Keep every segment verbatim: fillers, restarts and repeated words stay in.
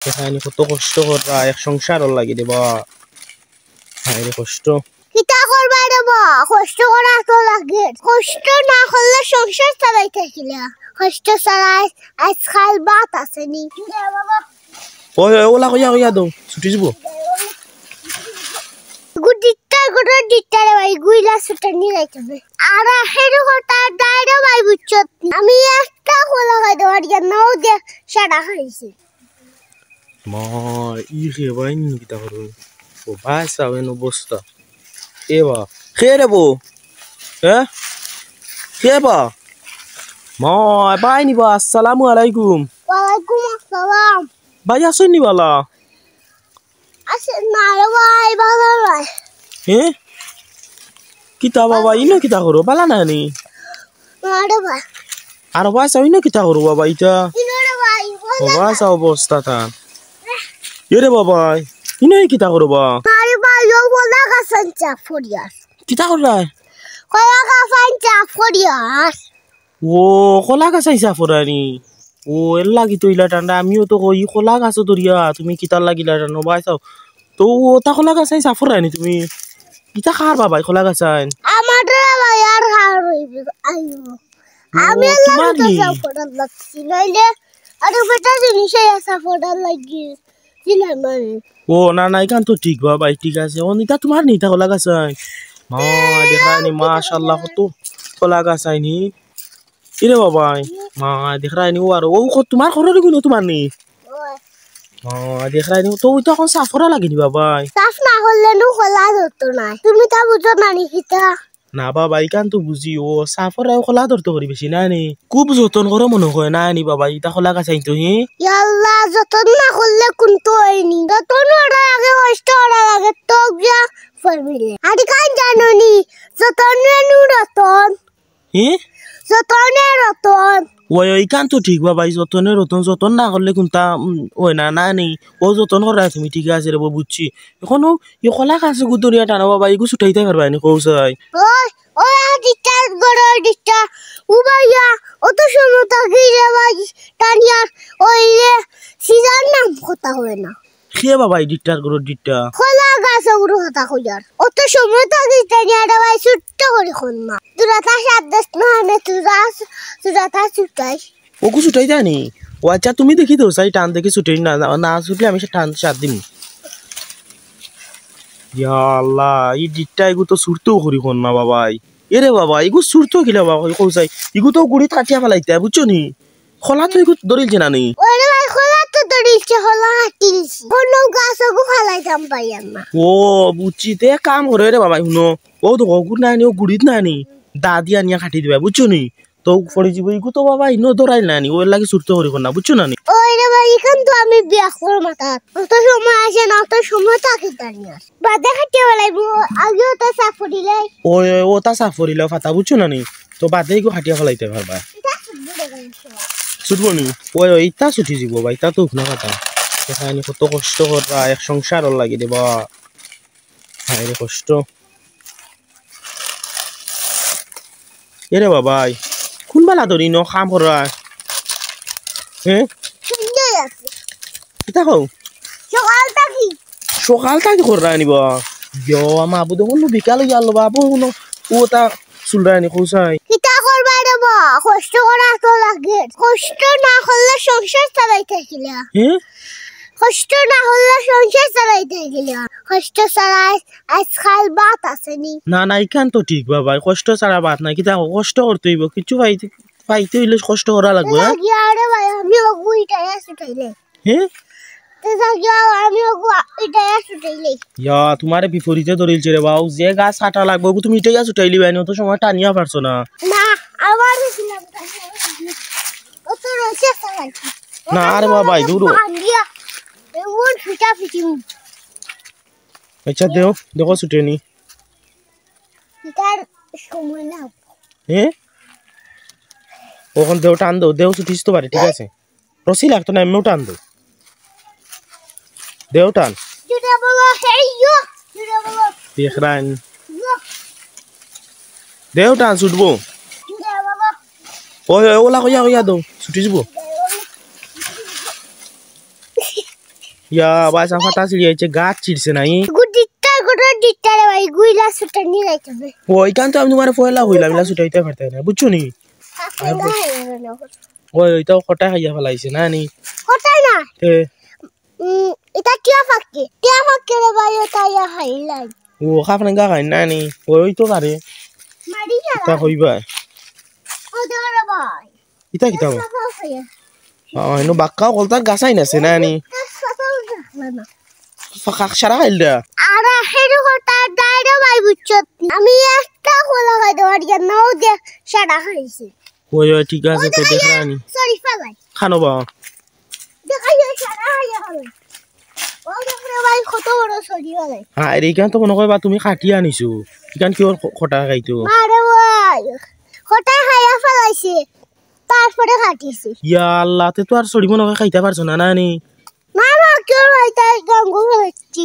এখানে কত কষ্ট কররা এক সংসারর লাগি রে বা। হায় রে কষ্ট। কিতা করবা রে বা, কষ্ট করা তো লাগে। কষ্ট না করলে সংসার চালাইতা কিলা? কষ্ট ছাড়া আজ-, আজকাল ভাত আছে নি। ওই, ওই, ওলা কইয়া, কইয়া দেও, ছুটি যাইবো। গুটিটা গুটিটা রে ভাই, গুইলা ছুটে নিয়ে যাইতে হবে। আর হেরু কথা দাঁড়া ভাই, বুঝছো? আমি একটা কলা খাইতে পারি না, ও যে সারা খাইছে। মা, ই রে বা, ইনো কিতা করো? ও বা, চাও এন অবস্থা। এ বা, কে রে বা? হ্যাঁ? কে বা? মা, বা নি বা, আসসালামু আলাইকুম। ওয়ালাইকুম আসসালাম। ভাই, আছো নি বালা? আছে না রে ভাই, বালা নায়। হ্যাঁ? কিতা বাবা, ইনো কিতা করো? বালা না নি? না রে ভাই। আর বাবা, চাও ইনো কিতা করো বাবা, ইটা? ইনো রে ভাই, বালা বাবা, নায়। চাও অবস্থা তা। এ রে বাবা, ইনো কিতা করো বা? আরে ভাই, ও কলা গাছাইন চাপ করিয়ার। কিতা কররায়? কলা গাছাইন চাপ করিয়ার। ও, কলা গাছাইন চাপ করায় নি? ও, এর লাগি তো ইলা ঠান্ডা। আমিও তো কই, কলা গাছো ধরিয়া তুমি কিতার লাগি ইলা ঠান্ডা? ভাই চাও। তো ও, তা কলা গাছাইন চাপ করায় নি তুমি? ইতা কার বাবা, কলা গাছাইন? আমার রে ভাই, আর কার অইবো? আইবো। ও, আমি আল্লাহ তোমার তো নি? চাপ করার লাগছি, নাইলে আরে বেটা জিনিস এই চাপ করার লাগি। দিলাম আমি। ও, না, না, ইখান তো ঠিক বাবা, ঠিক আছে। ও, ইতা তোমার নি, ইতা কলা গাছাইন? মা, দেখরায় নি, মাশাআল্লাহ, কত কলা গাছাইন নি। এ রে বাবা, মা, দেখরায় নি, ও আর, ও, কত তোমার ঘরর ইগুন তোমার নি? ওই। মা, দেখরায় নি, তো ওই তো এখন চাপ করা লাগে নি বাবা। চাপ না করলে নু কলা ধরতো না। তুমি তা বুঝো না নি কিতা? না বাবা, ইখান তো বুঝি, ও চাপ করায় কলা ধরতো করি বেশি না নি? খুব যতন করো মনো অয় না নি বাবা, ইতা কলা গাছাইন তো, হি? ইয়াল্লা, যতন না করলে কুন্তা অয় নি। যতন করা লাগে, কষ্ট করা লাগে, তো গিয়া ফল মিলে। আর ইখান জানো নি, যতনে নু রতন। হি? যতনে রতন। ওই, ওই, ইখান তো ঠিক বাবা, এই যতনে রতন, যতন না করলে কুন্তা, উম, অয় না, না নি? ও যতন কররায় তুমি, ঠিক আছে রে বা, বুঝছি। এখন ও, ই কলা গাছ ইগু ধরিয়া টানো বাবা, ইগু ছুটাইতায় পারবায় নি, কও চাই। ওই, ওই, আর দিকটা, গরো দিকটা। ও ভাইয়া, অত সময় থাকি রে ভাই, টানিয়ার, ওই রে, সিজার নাম কথা অয় না। কে বাবা, ই দিকটার গরো দিকটা? কলা গাছ ওগুলো কথা কইয়ার। অত সময় থাকি টানিয়ার রে ভাই, ছুট্ট করি কন্যা। তোরা তা সাত দশ না আনে, তোরা আস-, তোরা তা ছুটাই। ওগু ছুটাই দেয় নি? ও আচ্ছা, তুমি দেখি তো, চাই টান দেখি ছুটাই না, না, না ছুটলে আমি সে টান সাত দিমু। ইয়া আল্লাহ, ই দিকটা ইগু তো ছুটতেও করি কন্যা বাবাই। এ রে বাবা, ইগু ছুটতেও কিলা বাবা, কও চাই। ইগু তো গুড়িত কাটিয়া ফালাইতে, বুঝছো নি? কলা তো ইগু ধরিলছে না নি? ওরে ভাই, কলা তো ধরিলছে, কলা কাটিলছে। কোনো গাছ ওগু ফালাইতাম পাইয়ার না। ও, বুঝছি, তে কাম করো রে বাবা, হুনো। ও তো ওগুর না নি, ও গুড়িত না নি। দাদি আনিয়া কাটি দিবা, বুঝছো নি? তো পড়ি যিবো, ইগু তো বাবা ইনো ধরাইল না নি, ওর লাগি ছুটতে করি কন্যা, বুঝছো না নি? ওই রে ভাই, ইখান তো আমি বিয়া করবো মাথাত। অত সময় আছে না, অত সময় থাকি টানিয়ার। বাদে কাটিয়া ফালাইবো, আগেও তো চাপ পড়িলাই। ওই, ওই, ও তা চাপ পড়িলে ফাতা, বুঝছো না নি? তো বাদে ইগু কাটিয়া ফালাইতে পারবা। ইতা ছুটবো রে ভাই, ইনশাআল্লাহ। ছুটবো নি? ওই, ওই, ইতা ছুটি যিবো ভাই, ইতা তো উঠনা ফাতা। এখানে কত কষ্ট কররা, এক সংসারর লাগি রে বা। হায় রে কষ্ট। এ রে বাবাই, কুন বালা ধরি ন কাম কররা? হ্যাঁ? সুন্দর আছে। কিতা কও? সকাল থাকি। সকাল থাকি কররা নি বা? ইয়ো, আমা আবু দেখুন বিকাল অইয়া আলো বাবু, হুনো, ও তা চুলরা নি কও চাই। কিতা করবা রে বা? কষ্ট করা তো লাগে। কষ্ট না করলে সংসার চালাইতা কিলা? হ্যাঁ? কষ্ট না করলে সংসার চালাইতা কিলা? কষ্ট ছাড়া আজ-, আজকাল ভাত আছে নি। না, না, ইখান তো ঠিক বাবাই, কষ্ট ছাড়া ভাত নাই। কিতা কষ্ট করতে অইবো, কিছু পাইতে, পাইতে অইলে কষ্ট করা লাগবো, হ্যাঁ? গিয়া রে ভাই, আমি ওগু ইটাইয়া ছুটাইলে। হ্যাঁ? তে যা গিয়া, আমি ওগু ইটাইয়া ছুটাইলে। ইয়া, তোমারে বিপরীতে ধরিলছে রে বাউ, যে গাছ কাটা লাগবো, ওগু তুমি ইটাইয়া ছুটাইলি বাইনি, অত সময় টানিয়া পারছো না। না, আবার গেছিলাম, অত রয়েছে চালাইছি। না, আরে বাবাই, দূর। আন্দিয়া, এমন ফিটা ফিটি। আচ্ছা, দেও, দেখো ছুটে নি। ইটার সময় না। হ্যাঁ? ওখান দেও, টান দেও, দেও ছুটিস তো পারে, ঠিক আছে? রশি লাগতো না, এমনিও টান দেও। দেও টান। জুড়ে বলো, হেই ইয়ো, জুড়ে বলো। দেখরাইন। ইয়ো। দেও টান, ছুটবো। জুড়ে বলো। ওই, ওই, ওলা কইয়া, কইয়া দেও, ছুটি যাবো। জুড়ে বলো। ইয়া, ভাই, সাফাতা ছিড়ি আইছে, গাছ ছিড়ছে নাই। গুডিটা, গুডিটা রে ভাই, গুইলা ছুটানি যাইতে হবে। ও, ইখান তো আমি তুমারে পয়লা কইলাম, ইলা ছুটাইতা পারতায় না, বুঝছো নি? ওই, ওইটাও কটায় খাইয়া ফালাইছে না নি? কটায় না। এ। উম, ইটা টিয়া পাখি। টিয়া পাখি রে ভাই, ওটা ইয়া খাইলাই। ও, খাফরেঙ্গা খাইন না নি? ওই তো পারে। মারি গেল। ইটা কইবা? ও দেখো রে ভাই। ইটা কিতা? ও, ইনো বাক্কা কলতার গাছাইন আছে না নি? ফাঁকা সারা খাইল দা। আরে, হেরু কথা দাইরে ভাই, বুঝছো? আমি একটা কলা খাইতে পারি না, ও যে সারা খাইছে। ওই, ওই, ঠিক আছে, তো দেখরানি। সরি, ফালাই। খানো বা। দেখাই যায়, সারা খাইয়া ফালাই। ও দেখো রে ভাই, কত বড় সরি ফালাই। হ্যাঁ, রে, ইখান তো মনে কয় বা তুমি কাটিয়া আনিছো। ইখান কি ওর ক-, কটায় খাইতো? আরে ভাই, কটায় খাইয়া ফালাইছে, তারপরে কাটিছে। ইয়া আল্লাহ, তে তো আর সরি মনে কয় খাইতা পারছো না, না নি? না, না, কেউ নাই, তাই গাঙ্গু বলেছি।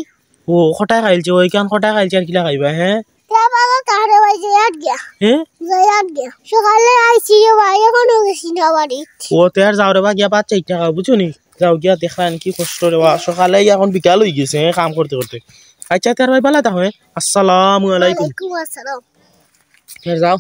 ও, কটায় খাইলছে, ওইখান কটায় খাইলছে, আর কিলা খাইবা, হ্যাঁ? তে বাবা, তাহলে ভাই যে আর গিয়া। হ্যাঁ? যে আর গিয়া। সকালে আইছি রে ভাই, এখনো গেছি না বাড়ি। ও, তে আর যাও রে বা, গিয়া ভাত চাইটা খাও, বুঝছো নি? যাও গিয়া দেখরানি কি কষ্ট রে বা, সকালে এখন বিকাল হই গেছে, হ্যাঁ, কাম করতে করতে। আচ্ছা, তে আর ভাই, ভালা থাকো, হ্যাঁ? আসসালামু আলাইকুম। ওয়ালাইকুম আসসালাম। তে আর যাও।